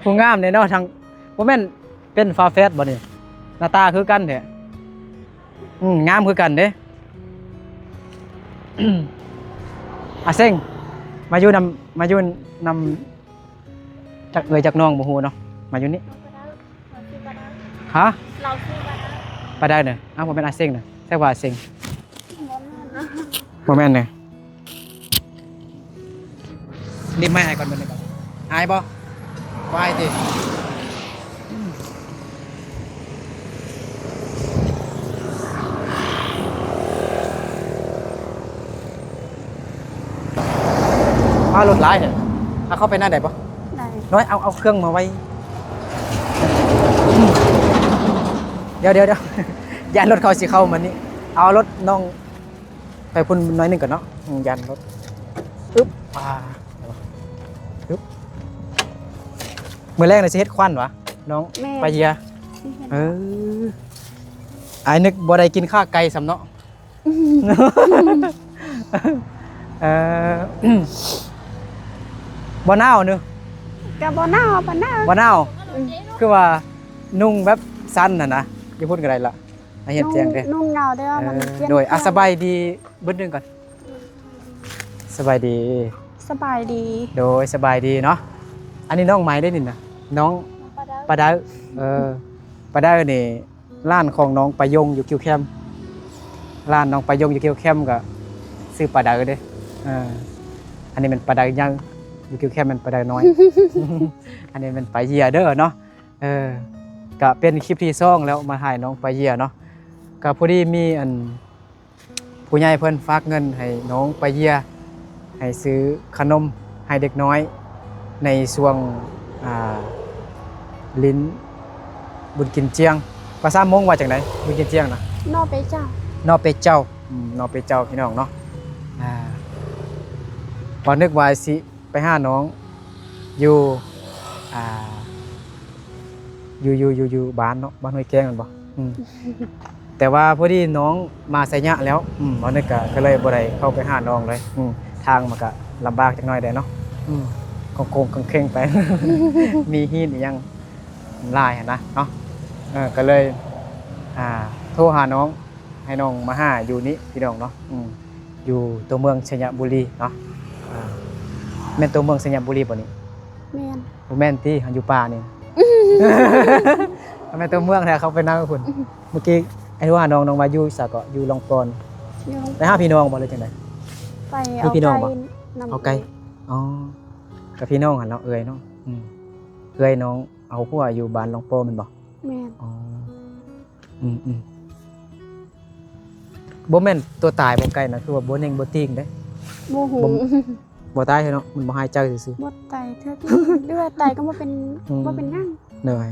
ຜູ້ງາມແດ່ເນາະ ທັງ ບໍ່ແມ່ນເປັນຝາແຝດບໍ່ນີ້? ໜ້າຕາຄືກັນແທ້. ອືມ ງາມຄືກັນເດ້. ອາເສັງ ມາຢູ່ນຳ ມາຢູ່ນຳ ຈັກເອື້ອຍຈັກນ້ອງບໍ່ຮູ້ເນາະ ມາຢູ່ນີ້. ຮະ? ປາດາວເນາະ. ອ້າວ ບໍ່ແມ່ນອາເສັງນະ ແຕ່ວ່າອາເສັງ ບໍ່ແມ່ນເນາະ. ນີ້ໄມ້ອ້າຍກ່ອນ ເບິ່ງກ່ອນ ອາຍບໍ່? ບໍ່ອາຍຕິ? ອ້າວ ລົດຫຼາຍແທ້. ເອົາເຂົ້າໄປໃນໄດ້ບໍ່? ໄດ້. ນ້ອຍ ເອົາ ເອົາເຄື່ອງມາໄວ້ ດຽວໆໆ ຢ້ານລົດເຂົາຊິເຂົ້າມານີ້. ເອົາລົດນ້ອງໄປພຸ້ນໜ້ອຍໜຶ່ງກ່ອນເນາະ. ອືມ ຢ້ານລົດ. ອຶບ ອ່າ ອຶບ. ມື້ແລງນີ້ຊິເຮັດຂວັນຫວາ ນ້ອງ? ແມ່ນ. ປາເຢຍ. ຊິເຮັດ. ເອີ ອ້າຍນຶກບໍ່ໄດ້ກິນຂາໄກ່ຊ້ຳເນາະ. ເອີ ບໍ່ໜາວເນາະ? ກະບໍ່ໜາວປານໃດ. ບໍ່ໜາວ. ອືມ ຄືວ່ານຸ່ງແບບສັ້ນຫັ້ນນະ ຢູ່ພຸ້ນກະໄດ້ລະ ໃຫ້ເຮັດແຈ້ງເດ້. ນຸ່ງ ນຸ່ງເອົາເດີ ມັນ ເອີ ປ່ຽນ. ໂດຍ ອາ ສະບາຍດີເບິດໜຶ່ງກ່ອນ. ສະບາຍດີ. ສະບາຍດີ. ໂດຍ ສະບາຍດີເນາະ. ອັນນີ້ນ້ອງໃໝ່ເດ້ນີ້ນະ ນ້ອງ ປາດາວ. ເອີ ປາດາວນີ້ ຮ້ານຂອງນ້ອງປາຍົງຢູ່ກິວແຄມ. ຮ້ານນ້ອງປາຍົງຢູ່ກິວແຄມກະຊື່ປາດາວເດ້. ເອີ ອັນນີ້ແມ່ນປາດາວໃຫຍ່ ຢູ່ກິວແຄມແມ່ນປາດາວນ້ອຍ. ອັນນີ້ແມ່ນປາເຢຍເດີເນາະ. ເອີ ກະເປັນຄລິບທີສອງແລ້ວມາຖ່າຍນ້ອງປາເຢຍເນາະ. ກະພໍດີມີອັນ ຜູ້ໃຫຍ່ເພິ່ນຝາກເງິນໃຫ້ນ້ອງປາເຢຍ ໃຫ້ຊື້ຂະໜົມໃຫ້ເດັກນ້ອຍໃນຊ່ວງ ອ່າ ຫຼິ້ນບຸນກິນຈຽງ. ພາສາມົ້ງວ່າຈັ່ງໃດ ບຸນກິນຈຽງນະ? ນໍເປເຈົ້າ. ນໍເປເຈົ້າ. ອືມ ນໍເປເຈົ້າ ພີ່ນ້ອງເນາະ. ອ່າ ບໍ່ນຶກວ່າຊິໄປຫານ້ອງຢູ່ ອ່າ ຢູ່ ຢູ່ ຢູ່ ຢູ່ບ້ານເນາະ ບ້ານຫ້ວຍແກ້ງແມ່ນບໍ່? ອືມ ແຕ່ວ່າພໍດີນ້ອງມາໄຊຍະແລ້ວ ອືມ ອັນນີ້ກະ ກະເລີຍບໍ່ໄດ້ເຂົ້າໄປຫານ້ອງເລີຍ. ອືມ ທາງມັນກະລຳບາກຈັກໜ້ອຍແດ່ເນາະ. ອືມ ໂຄ້ງໆເຄັ່ງໆໄປ ມີຫີນອີ່ຫຍັງຫຼາຍຫັ້ນນະເນາະ. ເອີ ກະເລີຍ ອ່າ ໂທຫານ້ອງ ໃຫ້ນ້ອງມາຫາຢູ່ນີ້ພີ່ນ້ອງເນາະ. ອືມ ຢູ່ຕົວເມືອງໄຊຍະບູລີເນາະ. ອ່າ ແມ່ນຕົວເມືອງໄຊຍະບູລີບໍ່ນີ້? ແມ່ນ. ບໍ່ແມ່ນຕິ ເຮົາຢູ່ປ່ານີ້. ແມ່ນຕົວເມືອງແທ້ ເຂົ້າໄປໃນພຸ້ນ. ອືມ ເມື່ອກີ້ໄອ້ວ່ານ້ອງ ນ້ອງວ່າຢູ່ໃສເກາະ? ຢູ່ລອງປອນ. ຢູ່ລອງປອນ. ໄປຫາພີ່ນ້ອງບໍ່ ຫຼືຈັ່ງໃດ? ໄປ ມີພີ່ນ້ອງບໍ່? ເອົາໄກ່. ເອົາໄກ່. ອໍ ກັບພີ່ນ້ອງຫັ້ນເນາະ ເອື້ອຍເນາະ. ອືມ ເອື້ອຍນ້ອງເອົາຜົວຢູ່ບ້ານລອງປອນແມ່ນບໍ່? ແມ່ນ. ອໍ ອືມໆ ບໍ່ແມ່ນຕົວຕາຍບໍ່ໄກ່ນະ ຄືວ່າບໍ່ເໜັ່ງບໍ່ຕີງເດ້. ບໍ່ຮູ້. ບໍ່ ບໍ່ຕາຍເນາະ ມັນບໍ່ຫາຍໃຈຊື່ໆ. ບໍ່ຕາຍເທື່ອ ຫຼືວ່າຕາຍກໍບໍ່ເປັນ ອືມ ບໍ່ເປັນຫຍັງ. ໂດຍ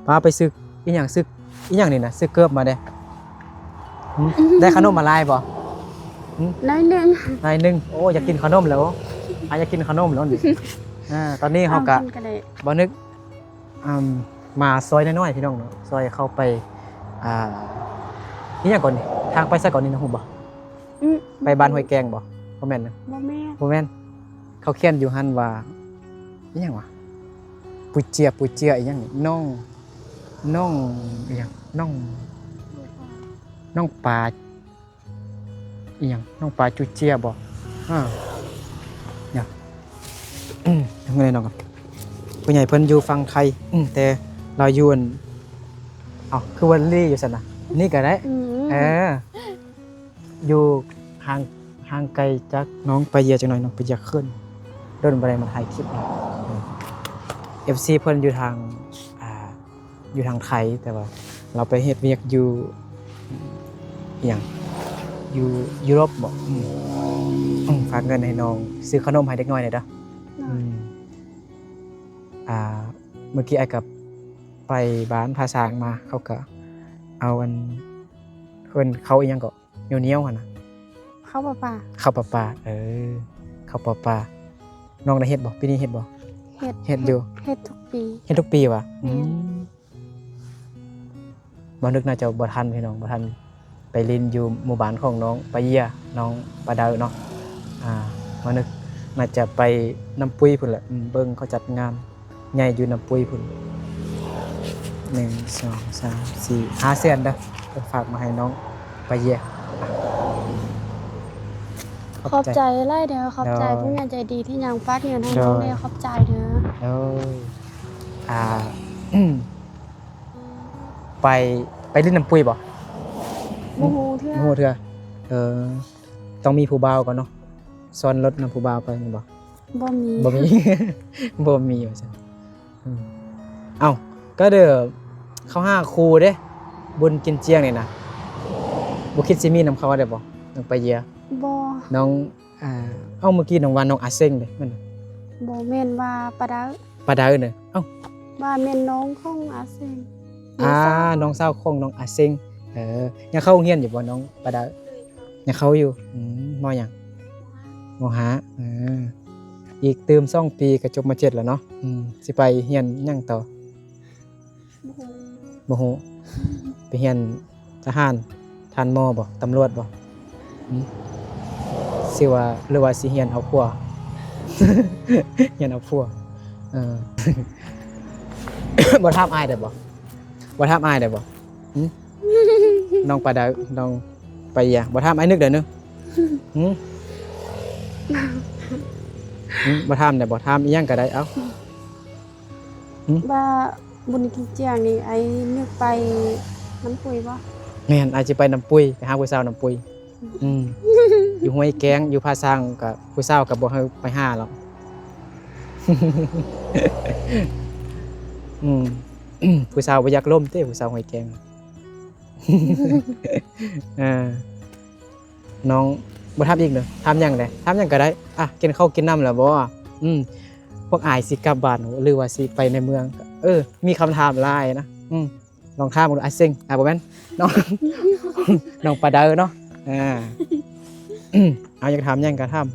ພາໄປສຶກອີ່ຫຍັງ ສຶກອີ່ຫຍັງນີ້ນະ ຊື້ເກີບມາເດ້. ຫຶ ໄດ້ຂະໜົມມາຫຼາຍບໍ່? ຫຶ ໜ້ອຍໜຶ່ງ ໜ້ອຍໜຶ່ງ. ໂອ້ ຢາກກິນຂະໜົມແລ້ວ ອາ ຢາກກິນຂະໜົມແລ້ວນີ້. ອາ ຕອນນີ້ເຮົາກະ ບໍ່ນຶກ ອາ ມາຊອຍນ້ອຍໆ ພີ່ນ້ອງເນາະ ຊອຍເຂົ້າໄປ ອ່າ ອີ່ຫຍັງກ່ອນນີ້ ທາງໄປໃສກ່ອນນີ້ນະ ຮູ້ບໍ່? ອືມ ໄປບ້ານຫ້ວຍແກ້ງບໍ່? ບໍ່ແມ່ນນະ ບໍ່ແມ່ນ ບໍ່ແມ່ນ. ເຂົາຂຽນຢູ່ຫັ້ນວ່າ ອີ່ຫຍັງຫວາ ປູເຈຍ ປູເຈຍ ອີ່ຫຍັງນີ້ ນ້ອງ ນ້ອງ ອີ່ຫຍັງ ນ້ອງ ນ້ອງປາ ອີ່ຫຍັງ ນ້ອງປາຈູເຈຍບໍ່? ອາ ເນາະ ອືມ ທຳໄມນ້ອງ ຜູ້ໃຫຍ່ເພິ່ນຢູ່ຝັ່ງໄທ ອືມ ແຕ່ລາວຢູ່ອັນ ເອົ້າ ຄືວ່າລີ້ຢູ່ຊັ້ນນະ ນີ້ກໍໄດ້ ອືມ ເອີ ຢູ່ຫ່າງ ຫ່າງໄກຈາກນ້ອງປາເຢຍຈັກໜ້ອຍ ນ້ອງປາເຢຍເຂີນ ດົນບໍ່ໄດ້ມາຖ່າຍຄລິບ. ເອັຟຊີເພິ່ນຢູ່ທາງ ອ່າ ຢູ່ທາງໄທ ແຕ່ວ່າລາວໄປເຮັດວຽກຢູ່ ອີ່ຫຍັງ ຢູ່ຢູໂຣບບໍ? ອືມ ອືມ ຝາກເງິນໃຫ້ນ້ອງຊື້ຂະໜົມໃຫ້ເດັກນ້ອຍແດ່ເດີ. ໂດຍ ອືມ ອ່າ ມື້ກີ້ອ້າຍກໍໄປບ້ານພາຊ້າງມາ ເຂົາກໍເອົາອັນ ເອີ້ນເຂົ້າອີ່ຫຍັງເກາະ ໜຽວໆຫັ້ນນະ ເຂົ້າປາປາ ເຂົ້າປາປາ ເອີ ເຂົ້າປາປາ. ນ້ອງໄດ້ເຮັດບໍ່? ປີນີ້ເຮັດບໍ່? ເຮັດ ເຮັດຢູ່ ເຮັດ ເຮັດທຸກປີ ເຮັດທຸກປີຫວາ? ແມ່ນ ອືມ ບ່າວນຶກໜ້າຈະບໍ່ທັນພີ່ນ້ອງ ບໍ່ທັນໄປຫຼິ້ນຢູ່ໝູ່ບ້ານຂອງນ້ອງປາເຢຍ ນ້ອງປາດາວເນາະ. ອ່າ ບ່າວນຶກໜ້າຈະໄປນຳປຸ້ຍພຸ້ນແຫຼະ ອືມ ເບິ່ງເຂົາຈັດງານ ໃຫຍ່ຢູ່ນ້ຳປຸ້ຍພຸ້ນ. ໜຶ່ງ ສອງ ສາມ ສີ່ ຫ້າແສນເດີ້ ເພິ່ນຝາກມາໃຫ້ນ້ອງປາເຢຍ. ຂອບໃຈ ຂອບໃຈຫຼາຍເດີ້ ຂອບໃຈ ໂດຍ ຜູ້ໃຫຍ່ໃຈດີທີ່ຍັງຝາກເງິນໃຫ້ນ້ອງແດ່ ໂດຍ ຂອບໃຈເດີ້. ໂດຍ ອ່າ ໄປ ໄປຫຼິ້ນນ້ຳປຸ້ຍບໍ່? ບໍ່ຮູ້ເທື່ອ ບໍ່ຮູ້ເທື່ອ. ເອີ ຕ້ອງມີຜູ້ບ່າວກ່ອນເນາະ ຊ້ອນລົດນຳຜູ້ບ່າວໄປແມ່ນບໍ່? ບໍ່ມີ ບໍ່ມີ ບໍ່ມີວ່າຊັ້ນ. ອືມ ເອົ້າ ກໍເດີ ເຂົາຫາຄູ່ເດ້ ບຸນກິນຈຽງນີ້ນະ ບໍ່ຄິດຊິມີນຳເຂົາໄດ້ບໍ່ ນ້ອງປາເຢຍ? ບໍ່ ນ້ອງ ອ່າ ເອົ້າ ເມື່ອກີ້ນ້ອງວ່ານ້ອງອາເຊັງເດ້ ແມ່ນບໍ່? ບໍ່ແມ່ນ ວ່າປາດາ ປາດາເນາະ. ເອົ້າ ວ່າແມ່ນນ້ອງຂອງອາເຊັງ ອ່າ ນ້ອງສາວ ນ້ອງສາວຂອງນ້ອງອາເຊັງ. ເອີ ຍັງເຂົ້າໂຮງຮຽນຢູ່ບໍ່ນ້ອງປາດາ? ຍັງເຂົ້າຢູ່. ອືມ ມໍຫຍັງ? ມໍຫ້າ. ເອີ ອີກຕື່ມສອງປີກໍຈົບ ມໍເຈັດແລ້ວເນາະ. ອືມ ຊິໄປຮຽນຫຍັງຕໍ່? ບໍ່ຮູ້ ບໍ່ຮູ້. ໄປຮຽນ ທະຫານ ທ່ານໝໍບໍ່? ຕຳຫຼວດບໍ່? ຫືມ ຊິວ່າ ຫຼືວ່າຊິຮຽນເອົາຜົວ? ຮຽນເອົາຜົວ. ເອີ ບໍ່ຖາມອ້າຍໄດ້ບໍ່? ບໍ່ຖາມອ້າຍໄດ້ບໍ່? ຫືມ ນ້ອງປາດາ ນ້ອງປາເຢຍ ບໍ່ຖາມອ້າຍນຶກໄດ້ເນາະ. ຫືມ ຫືມ ບໍ່ຖາມໄດ້ບໍ່? ຖາມອີ່ຫຍັງກໍໄດ້. ເອົ້າ ຫືມ ວ່າບຸນກິນຈຽງນີ້ ອ້າຍນຶກໄປນ້ຳປຸ້ຍບໍ່? ແມ່ນ ອ້າຍຊິໄປນ້ຳປຸ້ຍ ໄປຫາຜູ້ສາວນ້ຳປຸ້ຍ. ອືມ ຢູ່ຫ້ວຍແກ້ງ ຢູ່ຜາຊ້າງ ກໍຜູ້ສາວກໍບໍ່ໃຫ້ໄປຫາດອກ. ອືມ ຜູ້ສາວບໍ່ຢາກລົມເດ້ ຜູ້ສາວຫ້ວຍແກ້ງ. ເອີ ນ້ອງບໍ່ຖາມອີກເດີ ຖາມຫຍັງແດ່? ຖາມຫຍັງກໍໄດ້. ອ່ະ ກິນເຂົ້າກິນນ້ຳແລ້ວບໍ່? ອືມ ພວກອ້າຍຊິກັບບ້ານ ຫຼືວ່າຊິໄປໃນເມືອງ? ເອີ ມີຄຳຖາມຫຼາຍນະ. ອືມ ລອງຖາມເບິ່ງດູ ອ້າຍເຊັງ ອ່າ ບໍ່ແມ່ນ ນ້ອງ ນ້ອງປາດາເນາະ. ອ່າ ເອົາ ຢາກຖາມຫຍັງກໍຖາມ.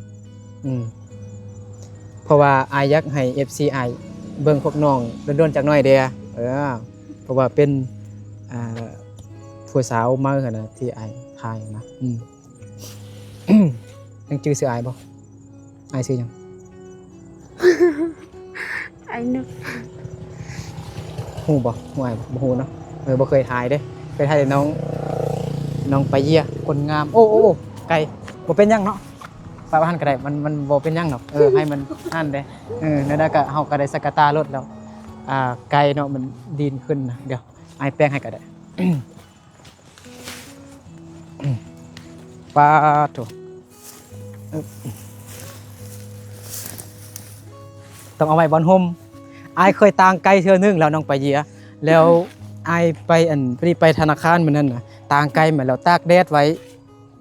ອືມ ເພາະວ່າອ້າຍຢາກໃຫ້ເອັຟຊີອ້າຍເບິ່ງພວກນ້ອງດົນໆຈັກໜ້ອຍເດ້. ເອີ ເພາະວ່າເປັນ ອ່າ ຜູ້ສາວໃໝ່ຫັ້ນນະ ທີ່ອ້າຍຖ່າຍນະ. ອືມ ຍັງຈື່ຊື່ອ້າຍບໍ່? ອ້າຍຊື່ຫຍັງ? ອ້າຍນຶກ. ຮູ້ບໍ່? ຮູ້ອ້າຍບໍ່? ບໍ່ຮູ້ເນາະ. ເອີ ບໍ່ເຄີຍຖ່າຍເດ້ ເຄີຍຖ່າຍແຕ່ນ້ອງ ນ້ອງປາເຢຍ ຄົນງາມ. ໂອ້ ໂອ້ ໂອ້ ໄກ ບໍ່ເປັນຫຍັງເນາະ. ປະວ່າຫັ້ນກໍໄດ້ ມັນ ມັນບໍ່ເປັນຫຍັງດອກ. ເອີ ໃຫ້ມັນຫັ້ນເດ້. ເອີ ແນວໃດກໍ ເຮົາກໍໄດ້ສະກະຕາລົດແລ້ວ. ອ່າ ໄກເນາະ ມັນດີນຂຶ້ນນະ. ດຽວອ້າຍແປງໃຫ້ກໍໄດ້. ປາດໂທ້ ເອີ ຕ້ອງເອົາໄວ້ບ່ອນຮົ່ມ. ອ້າຍເຄີຍຕາງໄກ່ເທື່ອໜຶ່ງແລ້ວ ນ້ອງປາເຢຍ. ແລ້ວອ້າຍໄປ ອັນ ພໍດີໄປທະນາຄານມື້ນັ້ນນະ ຕາງໄກ່ມາແລ້ວຕາກແດດໄວ້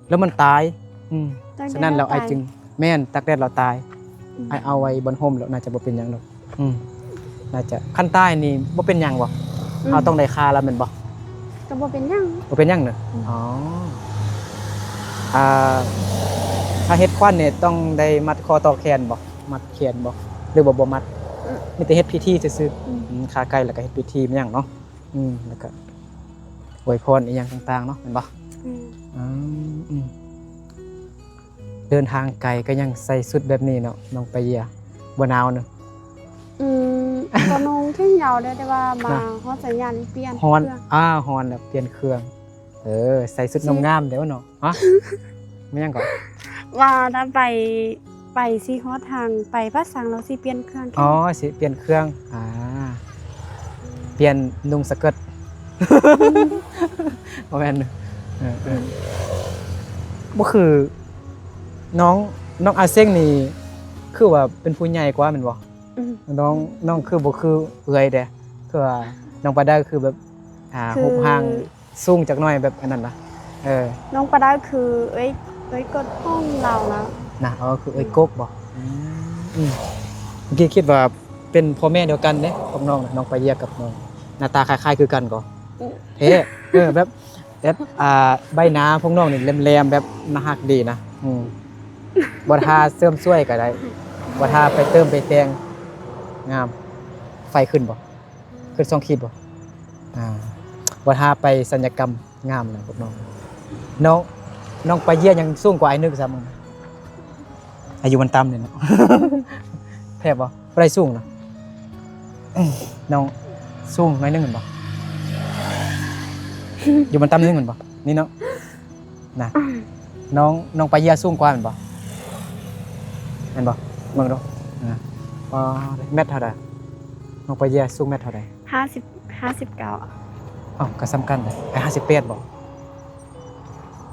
ແລ້ວມັນຕາຍ. ອືມ ຕາກແດດ ສະນັ້ນແລ້ວອ້າຍຈຶ່ງ ແມ່ນ ຕາກແດດແລ້ວຕາຍ. ອືມ ອ້າຍເອົາໄວ້ບ່ອນຮົ່ມແລ້ວ ໜ້າຈະບໍ່ເປັນຫຍັງດອກ. ອືມ ໜ້າຈະ ຄັນຕາຍນີ້ບໍ່ເປັນຫຍັງບໍ່? ອືມ ເຮົາຕ້ອງໄດ້ຄາລະແມ່ນບໍ່? ກໍບໍ່ເປັນຫຍັງ ບໍ່ເປັນຫຍັງເນາະ. ອືມ ອໍ ອ່າ ຖ້າເຮັດຂວັນນີ້ຕ້ອງໄດ້ມັດຄໍຕໍ່ແຂນບໍ່? ມັດແຂນບໍ່ ຫຼືວ່າບໍ່ມັດ? ອືມ ມີແຕ່ເຮັດພິທີຊື່ໆ. ອືມ ອືມ ຄາໄກ່ແລ້ວກໍເຮັດພິທີແມ່ນຫຍັງເນາະ. ອືມ ແລ້ວກໍອວຍພອນອີ່ຫຍັງຕ່າງໆເນາະ ແມ່ນບໍ່? ອືມ ອືມ ອືມ. ເດີນທາງໄກກໍຍັງໃສ່ຊຸດແບບນີ້ເນາະ ນ້ອງປາເຢຍ ບໍ່ໜາວເນາະ? ອືມ ກໍນຸ່ງແຂນຍາວເດ້ ແຕ່ວ່າມາຮອດໄຊຍານີ້ປ່ຽນເຄື່ອງ. ຮ້ອນ ອ່າ ຮ້ອນແລ້ວປ່ຽນເຄື່ອງ. ເອີ ໃສ່ຊຸດງາມໆເດ້ເນາະ. ຮະ ແມ່ນຫຍັງເກາະ? ວ່າຖ້າໄປ ໄປຊິຮອດທາງ ໄປພາດສັງ ແລ້ວຊິປ່ຽນເຄື່ອງ. ອໍ ຊິປ່ຽນເຄື່ອງ. ອ່າ ປ່ຽນນຸ່ງສະເກີດ. ບໍ່ແມ່ນ ເອີ ເອີ ບໍ່ຄື ນ້ອງ ນ້ອງອາເຊັງນີ້ ຄືວ່າເປັນຜູ້ໃຫຍ່ກວ່າແມ່ນບໍ່? ອືມ ນ້ອງ ນ້ອງຄືບໍ່ຄືເອື້ອຍເດ້ ຄືວ່ານ້ອງປາດາຄືແບບ ອ່າ ຮູບຮ່າງສູງຈັກໜ້ອຍ ແບບອັນນັ້ນນະ. ເອີ ນ້ອງປາດາຄືເອື້ອຍ ເອື້ອຍກົກຂອງລາວນະ. ນະ ອໍ ຄືເອື້ອຍກົກບໍ່? ອືມ ອືມ ເມື່ອກີ້ຄິດວ່າ ເປັນພໍ່ແມ່ດຽວກັນເດ້ ພວກນ້ອງນະ ນ້ອງປາເຢຍກັບນ້ອງ ໜ້າຕາຄ້າຍໆຄືກັນກໍ ອືມ ແທ້. ເອີ ແບບ ແບບ ອ່າ ໃບໜ້າພວກນ້ອງນີ້ແຫຼມໆ ແບບໜ້າຮັກດີນະ. ອືມ ບໍ່ຖ້າເສີມສວຍກໍໄດ້ ບໍ່ຖ້າໄປເຕີມໄປແຕ່ງ ງາມ. ໄຟຂຶ້ນບໍ່? ຂຶ້ນສອງຂີດບໍ່? ອ່າ ບໍ່ຖ້າໄປສັນຍະກຳ ງາມນະພວກນ້ອງ. ນ້ອງ ນ້ອງປາເຢຍຍັງສູງກວ່າອ້າຍນຶກຊ້ຳ. ອາຍຸມັນຕ່ຳນີ້ເນາະ. ແທ້ບໍ່? ຜູ້ໃດສູງນະ? ນ້ອງສູງໜ້ອຍໜຶ່ງແມ່ນບໍ່? ຢູ່ມັນຕ່ຳໜຶ່ງແມ່ນບໍ່? ນີ້ເນາະ ນະ ນ້ອງ ນ້ອງປາເຢຍສູງກວ່າແມ່ນບໍ່? ແມ່ນບໍ່? ເບິ່ງດູ ອາ ປາ ແມັດເທົ່າໃດ? ນ້ອງປາເຢຍສູງແມັດເທົ່າໃດ? ຫ້າສິບ ຫ້າສິບເກົ້າ. ເອົ້າ ກໍສ່ຳກັນເດ້ ອ້າຍຫ້າສິບແປດບໍ່?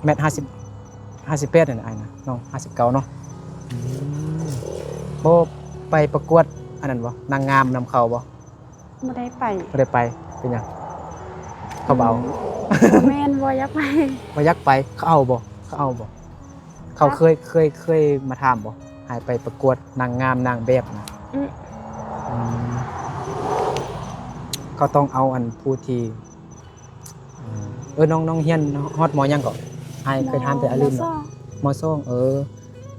ແມັດຫ້າສິບ ຫ້າສິບແປດນັ້ນ ອ້າຍນະ ນ້ອງຫ້າສິບເກົ້າເນາະ. ອືມ ບໍ່ໄປປະກວດອັນນັ້ນບໍ່? ນາງງາມນຳເຂົາບໍ່? ບໍ່ໄດ້ໄປ. ບໍ່ໄດ້ໄປ ເປັນຫຍັງ? ເຂົາບໍ່ເອົາ? ອືມ ບໍ່ແມ່ນ ບໍ່ຢາກໄປ. ບໍ່ຢາກໄປ ເຂົາເອົາບໍ່? ເຂົາເອົາບໍ່? ເຂົາເຄີຍ ເຄີຍ ເຄີຍມາຖາມບໍ່? ໃຫ້ໄປປະກວດນາງງາມນາງແບບນະ. ອືມ ອືມ ເຂົາຕ້ອງເອົາອັນຜູ້ທີ່ ເອີ ນ້ອງ ນ້ອງຮຽນຮອດ ມ.ຫຍັງເກາະ? ອ້າຍເຄີຍຖາມແຕ່ອ້າຍລືມເນາະ. ມ.ສອງ. ເອີ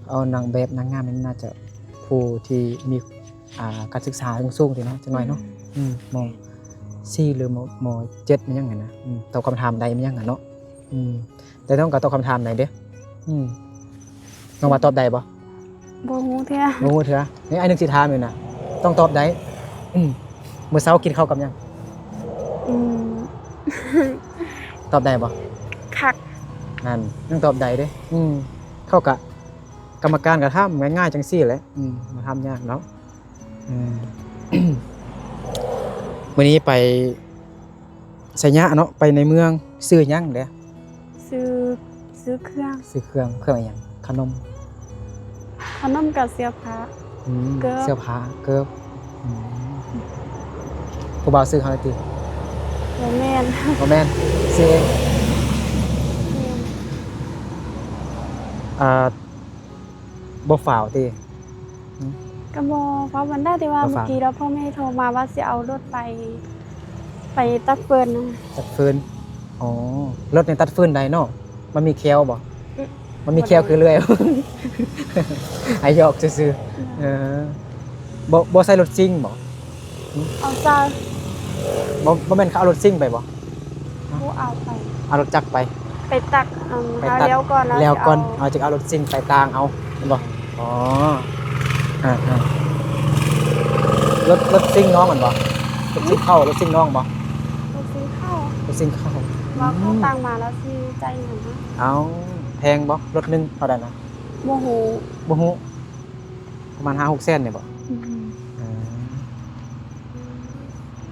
ເອົານາງແບບນາງງາມນີ້ໜ້າຈະຜູ້ທີ່ມີ ອ່າ ການສຶກສາສູງໆຕິເນາະ ຈັກໜ້ອຍເນາະ. ອືມ ອືມ ມ.ສີ່ ຫຼື ມ. ມ.ເຈັດ ແມ່ນຫຍັງຫັ້ນນະ. ອືມ ຕອບຄຳຖາມໄດ້ແມ່ນຫຍັງຫັ້ນເນາະ. ອືມ ແຕ່ນ້ອງກໍຕອບຄຳຖາມໄດ້ເດ້. ອືມ ນ້ອງວ່າຕອບໄດ້ບໍ່? ບໍ່ຮູ້ເທື່ອ. ບໍ່ຮູ້ເທື່ອ. ນີ້ ອ້າຍນຶກຊິຖາມຢູ່ນະ ຕ້ອງຕອບໄດ້. ອືມ ມື້ເຊົ້າກິນເຂົ້າກັບຫຍັງ? ອືມ ຕອບໄດ້ບໍ່? ຄັກ. ນັ້ນ ຍັງຕອບໄດ້ເດ້. ອືມ ເຂົາກະ ກຳມະການກະຖາມງ່າຍໆ ຈັ່ງຊີ້ແຫຼະ. ອືມ ບໍ່ຖາມຍາກເນາະ. ອືມ ມື້ນີ້ໄປໄຊຍະເນາະ ໄປໃນເມືອງ. ຊື່ຫຍັງເດ? ຊື່ ຊື່ເຄື່ອງ. ຊື່ເຄື່ອງ. ເຄື່ອງອີ່ຫຍັງ? ຂະໜົມ? ຂະໜົມກັບເສື້ອຜ້າ. ອືມ ເກີບ. ເສື້ອຜ້າ ເກີບ. ອືມ ຜູ້ບ່າວຊື້ໃຫ້ຕິ? ບໍ່ແມ່ນ. ບໍ່ແມ່ນ ຊື້ເອງ. ແມ່ນ. ອ່າ ບໍ່ຟ້າວຕິ? ຫືມ? ກໍບໍ່ຟ້າວປານໃດ ແຕ່ວ່າ ບໍ່ຟ້າວ ມື້ກີ້ລະພໍ່ແມ່ໂທມາວ່າຊິເອົາລົດໄປ ໄປຕັດຟືນນະ. ຕັດຟືນ? ອໍ ລົດນີ້ຕັດຟືນໄດ້ເນາະ. ມັນມີແຂ້ວບໍ່? ອືມ ມັນມີແຂ້ວຄືເລື່ອຍ. ອາ ຫຍອກຊື່ໆ. ອືມ ເອີ ບໍ່ ບໍ່ໃຊ້ລົດຊິງບໍ່? ຫືມ? ເອົາໃສ່. ບໍ່ ບໍ່ແມ່ນເຂົາເອົາລົດຊິງໄປບໍ່? ບໍ່ເອົາໄປ. ເອົາລົດຈັກໄປ? ໄປຕັກ ອັນ ໄປຕັກ ແລ້ວກ່ອນ ແລ້ວກ່ອນ ແລ້ວຊິເອົາ ເອົາ ຈຶ່ງເອົາລົດຊິງໄປຕ່າງເອົາ ແມ່ນບໍ່? ອໍ ອ່າໆ ລົດ ລົດຊິງນ້ອງແມ່ນບໍ່? ລົດຊິງເຂົ້າ ລົດຊິງນ້ອງບໍ່? ລົດຊິງເຂົ້າ. ລົດຊິງເຂົ້າ. ວ່າເຂົາ ອືມ ຕັ້ງມາແລ້ວຊິຈ່າຍເງິນໃຫ້. ເອົ້າ ແພງບໍ່? ລົດໜຶ່ງເທົ່າໃດນະ? ບໍ່ຮູ້. ບໍ່ຮູ້. ປະມານຫ້າຫົກແສນນີ້ບໍ່? ອືມ ເອີ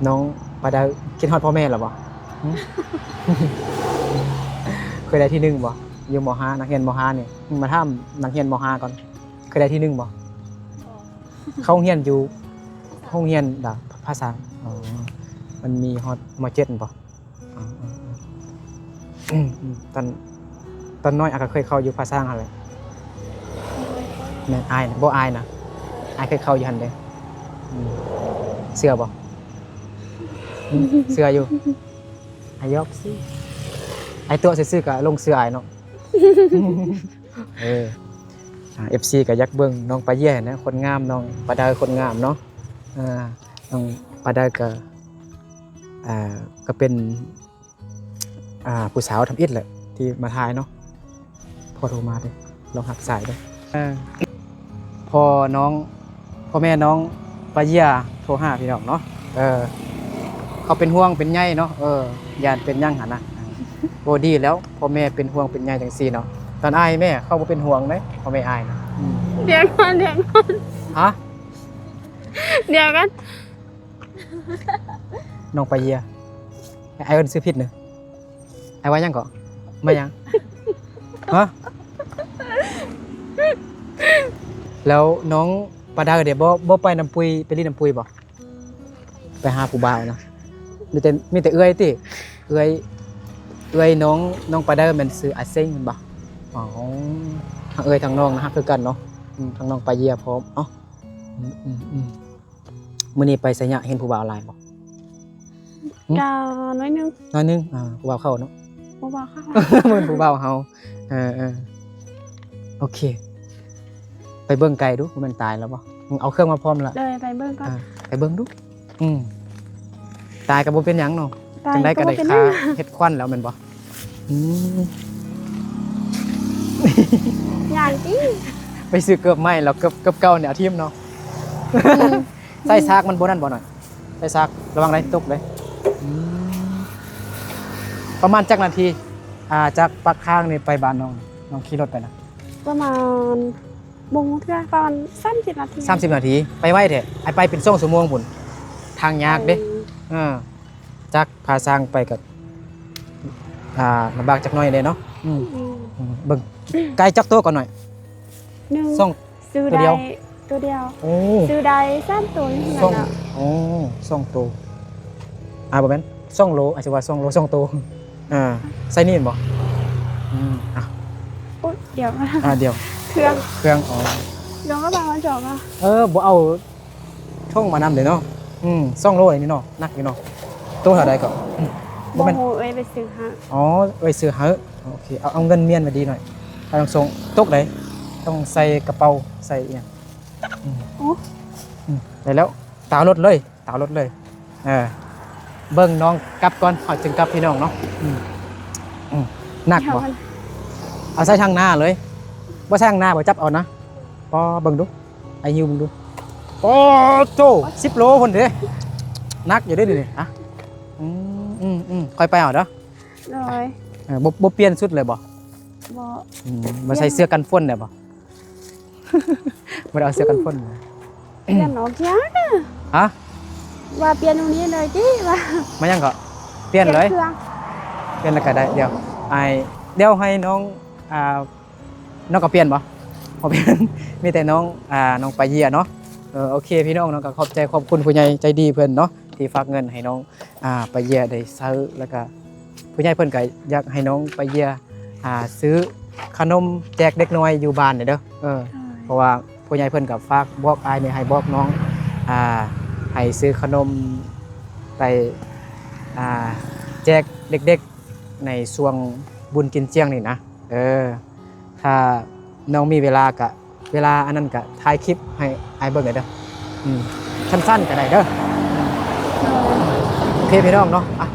ນ້ອງປາດາວຄິດຮອດພໍ່ແມ່ແລ້ວບໍ່? ຫຶ? ເຄີຍໄດ້ທີໜຶ່ງບໍ່? ຢູ່ ມໍຫ້າ ນັກຮຽນ ມໍຫ້າ ນີ້ ມາຖາມນັກຮຽນ ມໍຫ້າ ກ່ອນ ເຄີຍໄດ້ທີໜຶ່ງບໍ່? ບໍ່. ເຂົ້າໂຮງຮຽນຢູ່ ໂຮງຮຽນດາ ພາສາ ອໍ ມັນມີຮອດ ມໍເຈັດ ແມ່ນບໍ່? ອືມ ຕອນ ຕອນນ້ອຍອ້າຍກໍເຄີຍເຂົ້າຢູ່ພາສາຫັ້ນແຫຼະ. ແມ່ນ ອ້າຍນະ ບໍ່ ອ້າຍນະ ອ້າຍເຄີຍເຂົ້າຢູ່ຫັ້ນເດ້. ອືມ ເຊື່ອບໍ່? ອືມ ເຊື່ອຢູ່. ອາ ຫຍອກຊື່ໆ ອ້າຍຕົວະຊື່ໆ ກໍຫຼົງເຊື່ອອ້າຍເນາະ. ເອີ ອ່າ ເອັຟຊີ ກໍຢາກເບິ່ງນ້ອງປາເຢຍນະ ຄົນງາມ ນ້ອງປາດາວຄົນງາມເນາະ. ອ່າ ນ້ອງປາດາວກໍ ອ່າ ກໍເປັນ ອ່າ ຜູ້ສາວທຳອິດແຫຼະທີ່ມາຖ່າຍເນາະ. ພໍ່ໂທມາເດ້ ລອງຮັບສາຍເບິ່ງ. ເອີ ພໍ່ນ້ອງ ພໍ່ແມ່ນ້ອງປາເຢຍໂທຫາພີ່ນ້ອງເນາະ. ເອີ ເຂົາເປັນຫ່ວງເປັນໃຍເນາະ. ເອີ ຢ້ານເປັນຫຍັງຫັ້ນນະ ບໍ່ດີແລ້ວ ພໍ່ແມ່ເປັນຫ່ວງເປັນໃຍຈັ່ງຊີ້ເນາະ. ຕອນອ້າຍແມ່ເຂົາບໍ່ເປັນຫ່ວງເດ້ ພໍ່ແມ່ອ້າຍນະ. ອືມ ດຽວກ່ອນ ດຽວກ່ອນ. ຮະ? ດຽວກ່ອນ. ນ້ອງປາເຢຍ ອ້າຍເອີ້ນຊື່ຜິດເນີ. ອ້າຍວ່າຫຍັງເກາະ? ມາຫຍັງ? ຮະ? ແລ້ວນ້ອງປາດາວເດ ບໍ່ ບໍ່ໄປນຳປຸ້ຍ ໄປຫຼິ້ນນຳປຸ້ຍບໍ່? ໄປຫາຜູ້ບ່າວນະ. ມີແຕ່ ມີແຕ່ເອື້ອຍຕິ? ເອື້ອຍ ເອື້ອຍນ້ອງ ນ້ອງປາດາວແມ່ນຊື່ອາເຊັງແມ່ນບໍ່? ອໍ ທັງເອື້ອຍທັງນ້ອງນະ ຮັກຄືກັນເນາະ. ອືມ ທັງນ້ອງປາເຢຍພ້ອມ. ເອົ້າ ອືມໆ ມື້ນີ້ໄປໄຊຍະ ເຫັນຜູ້ບ່າວຫຼາຍບໍ່? ຫຶ? ກະໜ້ອຍໜຶ່ງ. ໜ້ອຍໜຶ່ງ. ອ່າ ຜູ້ບ່າວເຂົາເນາະ. ຜູ້ບ່າວເຂົາ. ເປັນຜູ້ບ່າວເຮົາ. ເອີໆ ໂອເຄ ໄປເບິ່ງໄກ່ດູ ບໍ່ແມ່ນຕາຍແລ້ວບໍ່? ເອົາເຄື່ອງມາພ້ອມລະ. ເອີ ໄປເບິ່ງກ່ອນ. ອ່າ ໄປເບິ່ງດູ. ອືມ ຕາຍກໍບໍ່ເປັນຫຍັງເນາະ. ຕາຍ ຈັ່ງໃດກໍໄດ້ຄ່າເຮັດຂວັນແລ້ວແມ່ນບໍ່? ອືມ ຍ່າງຕິ ໄປຊື້ເກີບໃໝ່ແລ້ວ ເກີບ ເກີບເກົ່ານີ້ເອົາຖິ້ມເນາະ. ອືມ ໃສ່ຊາກມັນບໍ່ນັ້ນບໍ່ໜ້ອຍ? ໄປຊັກ ລະວັງໄດ້ຕົກເດ້. ອືມ ປະມານຈັກນາທີ ອ່າ ຈາກປາກທາງນີ້ໄປບ້ານນ້ອງ ນ້ອງຂີ່ລົດໄປນະ? ປະມານບໍ່ຮູ້ເທື່ອ ປະມານສາມສິບນາທີ ສາມສິບນາທີ. ໄປໄວແທ້ ອ້າຍໄປເປັນສອງຊົ່ວໂມງພຸ້ນ ທາງຍາກເດ້. ເອີ ຈາກທ່າຊ້າງໄປກໍ ອ່າ ລຳບາກຈັກໜ້ອຍເດ້ເນາະ. ອືມ ອືມ ອືມ ເບິ່ງ ໄກ່ຈັກໂຕກ່ອນໜ້ອຍ? ໜຶ່ງ ສອງ ຊື້ ໂຕດຽວ ໄດ້ໂຕດຽວ. ໂອ້ ຊື້ໄດ້ສາມໂຕຢູ່ນັ້ນນະ. ໂອ້ ສອງໂຕ ອ່າ ບໍ່ແມ່ນ ສອງໂລ ອາດຈະວ່າສອງໂລ ສອງໂຕ. ອ່າ ໃສ່ນີ້ແມ່ນບໍ່? ອືມ ອ່ະ ໂອ້ຍ ດຽວ ອ່າ ດຽວ ເຄື່ອງ ເຄື່ອງ ອໍ ດຽວກໍບາງອັນຈອກອະ ເອີ ບໍ່ເອົາ ຖົງມານຳເດ້ເນາະ. ອືມ ສອງໂລນີ້ເນາະ ໜັກຢູ່ເນາະ. ໂຕເທົ່າໃດກໍ? ອືມ ບໍ່ແມ່ນ ບໍ່ຮູ້ ເອື້ອຍໄປຊື້ໃຫ້. ອໍ ໄປຊື້ໃຫ້. ໂອເຄ ເອົາ ເອົາເງິນມ້ຽນໄວ້ດີໜ້ອຍ ຕ້ອງສົ່ງຕົກໃດ ຕ້ອງໃສ່ກະເປົາ ໃສ່ອີ່ຫຍັງ. ອືມ ໂອ້ ອືມ ໄດ້ແລ້ວ ຕາວລົດເລີຍ ຕາວລົດເລີຍ. ເອີ ເບິ່ງນ້ອງກັບກ່ອນ ເຮົາຈຶ່ງກັບພີ່ນ້ອງເນາະ. ອືມ ອືມ ໜັກບໍ່? ເອົາໃສ່ທາງໜ້າເລີຍ ບໍ່ໃສ່ທາງໜ້າບໍ່ ຈັບເອົານະ. ປໍ ເບິ່ງດູ ອ້າຍຫິ້ວເບິ່ງດູ. ໂອ້ໂຕ ສິບໂລພຸ້ນເດ້ ໜັກຢູ່ເດ້ນີ້. ອ່ະ ອືມ ອືມ ອືມ ຄ່ອຍໄປເອົາເດີ. ໂດຍ ເອີ ບໍ່ ບໍ່ປ່ຽນຊຸດເລີຍບໍ່? ບໍ່ ອືມ ບໍ່ໃສ່ເສື້ອກັນຝົນໄດ້ບໍ່? ບໍ່ໄດ້ເອົາເສື້ອກັນຝົນ ປ່ຽນອອກຍາກ. ຮະ? ວ່າປ່ຽນຢູ່ນີ້ເລີຍຕິ ວ່າ ມາຫຍັງເກາະ? ປ່ຽນເລີຍ ປ່ຽນເຄື່ອງ ປ່ຽນແລ້ວກໍໄດ້. ດຽວ ອ້າຍ ດຽວໃຫ້ນ້ອງ ອ່າ ນ້ອງກໍປ່ຽນບໍ່? ບໍ່ປ່ຽນ ມີແຕ່ນ້ອງ ອ່າ ນ້ອງປາເຢຍເນາະ. ເອີ ໂອເຄ ພີ່ນ້ອງເນາະ ກໍຂອບໃຈຂອບຄຸນຜູ້ໃຫຍ່ໃຈດີເພິ່ນເນາະ ທີ່ຝາກເງິນໃຫ້ນ້ອງ ອ່າ ປາເຢຍໄດ້ໃຊ້ ແລ້ວກໍຜູ້ໃຫຍ່ເພິ່ນກໍຢາກໃຫ້ນ້ອງປາເຢຍ ອ່າ ຊື້ຂະໜົມແຈກເດັກນ້ອຍຢູ່ບ້ານນີ້ເດີ. ເອີ ເພາະວ່າຜູ້ໃຫຍ່ເພິ່ນກໍຝາກບອກອ້າຍນີ້ ໃຫ້ບອກນ້ອງ ອ່າ ໃຫ້ຊື້ຂະໜົມໄປ ອ່າ ແຈກເດັກໆ ໃນຊ່ວງບຸນກິນຈຽງນີ້ນະ. ເອີ ຖ້ານ້ອງມີເວລາກະ ເວລາອັນນັ້ນກະຖ່າຍຄລິບໃຫ້ອ້າຍເບິ່ງໄດ້ເດີ. ອືມ ສັ້ນໆກໍໄດ້ເດີ. ໂອເຄພີ່ນ້ອງເນາະ ອ່ະ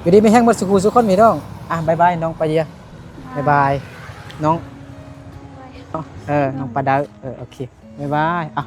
ຢູ່ດີມີແຮງໝົດສູ່ຄູ່ສູ່ຄົນພີ່ນ້ອງ. ອ່ະ ບາຍບາຍນ້ອງປາເຢຍ ບາຍບາຍນ້ອງ ເອີ ນ້ອງປາດາວ. ເອີ ໂອເຄ ບາຍບາຍ. ອ່ະ